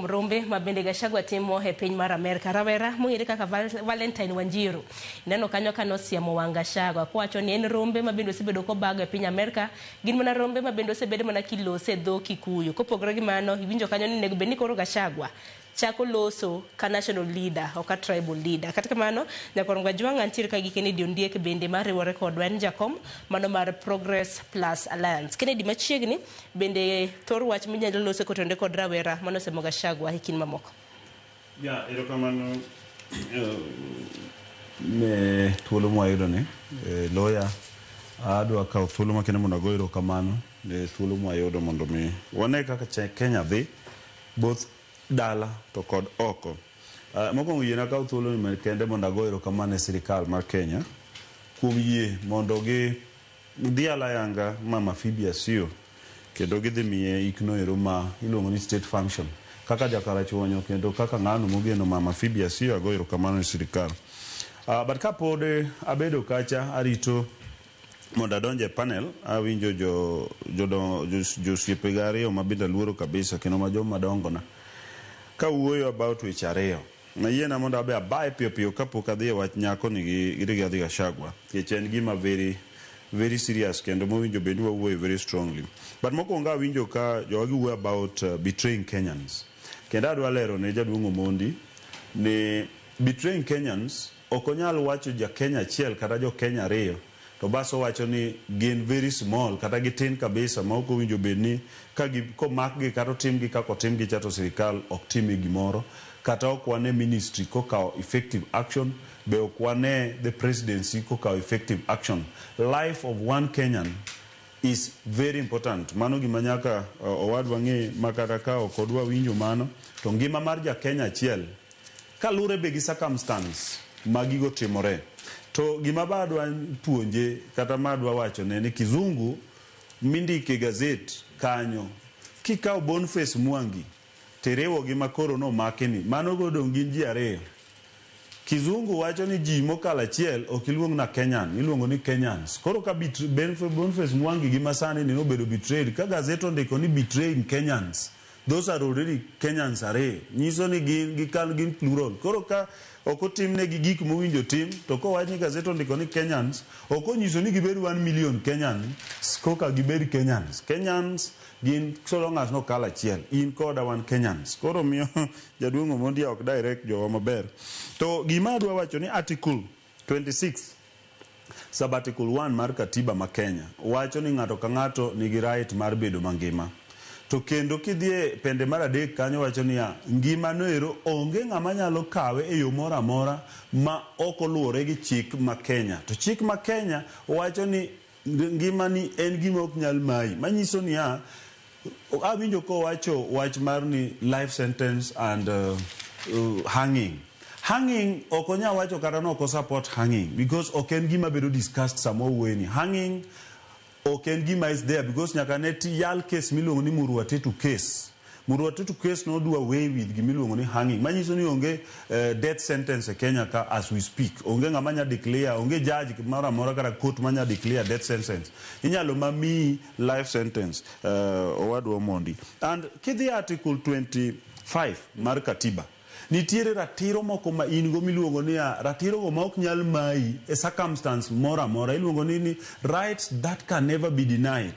Rombe ma bende Gachagua timo e piny mar Amerka. Rawera mong'ere kaka Valentine Wanjiru ineno kanyo ka nosiemo wang' Gachagua kowacho ni en rombe ma bende osebedo kobago e piny Amerka gin mana rombe ma bende osebed mana kilose e dho Kikuyu. Kopogore gi mano, iwinjo kanyo ni onego bed ni koro Gachagua chako loso ka national leader ok ka tribal leader. Kata kamano, Nyakwar Ngwajwang' antiere ka gi Kennedy Ondiek bende mariwore kodwa en jakom mano mar Progress Plus Alliance. Kennedy machiegni bende thor wach minyalo loso kotenore kod rawera manosemo Gachagua e kind mamoko. Ya, erokamano ne thuolo mwayudo ni loya adwa kawo thuolo makende mondo ago erokamano ne thuolo mwayudo mondo mi wane kaka Kenya dhi both dala to kod oko. Mokwongo yiena akaw thuolo ni makende mondo ago erokamano ne sirikal mar Kenya kuom yie mondo gi dhial ayanga Mama Phoebe Asiyo kendo gidhi miye ikno ero ma iluongo ni state function. Kaka jakarachuonyo kendo kaka ng'ano mogeno Mama Phoebe Asiyo ago erokamano ne sirikal. But kapod abedo kacha arito mondo adonj e panel awinjo jo josiepega ariyo ma bende aluoro kabisa kendo ma joma dongona ka wuoyo about weche ariyo. Nayiena mondo abe abaye piyo piyo kapok adhi e wach nyako ni gi Rigathi Gachagua nikech en gima very very serious kendo mowinjo bed ni wawuoye very strongly. But mokwongo awinjo ka jowagi wuoyo about betraying Kenyans. Kendo adwa lero ne jaduong' Omondi ni betraying Kenyans ok onyal wacho ja Kenya achiel kata jo Kenya ariyo to bas owacho ni gin very small kata gitin kabisa ma ok owinjo bed ni ka gi komakgi kata otimgi kaka otimgi cha to sirikal ok timie gimoro kata ok wane ministry kokawo effective action be ok wane the presidency kokawo effective action. Life of one Kenyan is very important. Mano gima nyaka owadwa ng'e ma kata ka ok odwa winjo mano to ngima mar ja Kenya achiel kalure be gi circumstance ma gigo timore. To gima ba adwa puonje kata ma adwa wachone ni kizungu mindike gazet kanyo kikawo Boniface Mwangi tiriwo gi makoro nomaki ni mano go dong' gin ji ariyo. Kizungu wacho ni ji mokalo achiel ok iluong na Kenyan, iluongo ni Kenyans. Koro ka Boniface Mwangi gi masani ni nobedo betrayed, ka gazet ondiko ni betraying Kenyans, those are already Kenyans ariyo. Nyiso ni gin gikal gin plural. Koro ka ok otimnegi gik mowinjo tim, to kowach ni gazet ondiko ni Kenyans, ok onyiso ni gibed 1 million Kenyans koka gibed Kenyans. Kenyans gin so long as nokalo achiel, in koda wan Kenyans. Koro miyo jaduong' Omondi ok direct jowa maber. To gima adwa wacho ni article 26 sub article 1 mar katiba ma Kenya wacho ni ng'ato ka ng'ato nigi right mar bedo mangima. To kendo kidhi e pende mar adek kanyo wacho niya, ngima noero onge ng'ama nyalo kawe e yo moro amora ma ok oluwore gi chik ma Kenya. To chik ma Kenya wacho ni ngimani en gima ok nyal mayi. Manyiso niya, awinjo kowacho wach mar ni life sentence and hanging. Hanging ok onya wacho kata ni ok o support hanging because ok en gima bedo discussed sama wawuoye ni. Hanging ok en gima is there because nyaka ne yal case miluongo ni Muruatetu case. Muruatetu case no do away with gimiluongo ni hanging. Manyiso ni onge death sentence e Kenya ka as we speak. Onge ng'ama nya declare, onge judge moro amora kata court manya declare death sentence. Inyalo ma miyi life sentence owadwa Omondi. And kidhi article 25 mar katiba, nitiere ratiro moko ma in go miluongo niya ratiro go ma ok nyal mayi e circumstance moro amora iluongo ni rights that can never be denied.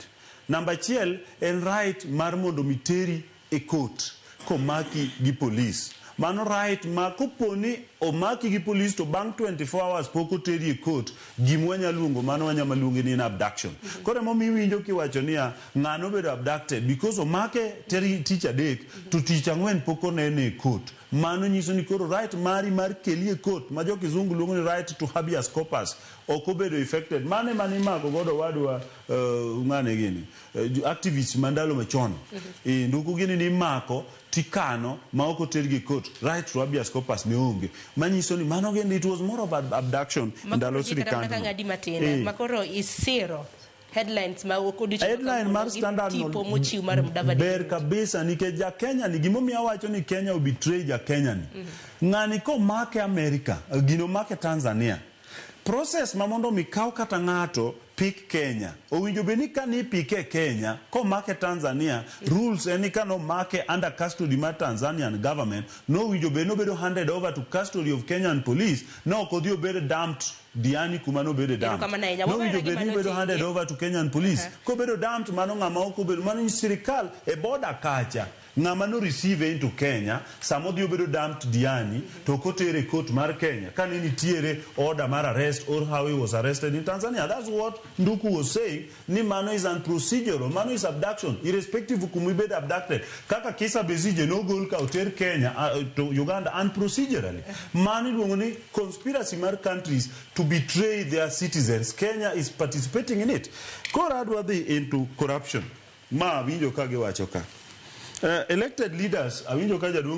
Namba achiel en right mar mondo mi teri e court komaki gi polis. Mano right ma koponi omaki gi polis to bang' 24 hours pok oteri e court, gima wanya luongo mano wanya maluonge ni en abduction. Koro emomiyo iwinjo kiwacho niya ng'ano obedo abducted because omake tich adek to tich ang'wen pok onene e court. Mano nyiso ni koro right mari mar keli e court ma jo kizungu luongo ni right to habeas corpus ok obedo affected. Mano ema nimako godo owadwa ng'ane gini activists ma ndalo machon. Nduku gini nimako tikano ma ok otergi e court. Right to habeas corpus ne onge. Manyiso ni mano gende it was more of an abduction ndalo Makoro kata mana sirikand ka no. ng'adi matin makoro isiro headlines ma odiochieng' Headline mar Standard no tipo mochiw mar Mudavadi. ber kabisa nikech ja Kenya ni gimomiyo awacho ni Kenya obetray ja Kenya ni. Ng'ani komake America, gino omake Tanzania. Process ma mondo mi kaw kata ng'ato pick Kenya. Owinjo bed ni kani pike Kenya, komake Tanzania, rules en ni kanomake under custody mar Tanzanian government, nowinjo bed nobedo handed over to custody of Kenyan police, no ok odhi obed dumped Diani kuma nobede dumped. Erokamano ahinya. Nowinjo bed ni Wawere obedo gima handed notingi. over to Kenyan police. Kobedo dumped, mano ng'ama ok obedo, mano sirikal e border kacha. Ng'ama no receive into Kenya, sama odhi obedo dumped Diani, to ok otere e court mar Kenya. Kane nitiere order mar arrest or how he was arrested in Tanzania. That's what Nduku was saying, ni mano is unprocedural, mano is abduction, irrespective kuma ibed abducted. Kaka Kizza Besigye nogol ka oter Kenya to Uganda unprocedurally. Mano iluongo ni conspiracy mar countries to betray their citizens. Kenya is participating in it. Koro adwa dhi into corruption. Ma awinjo ka giwacho ka. Elected leaders, awinjo ka jaduong'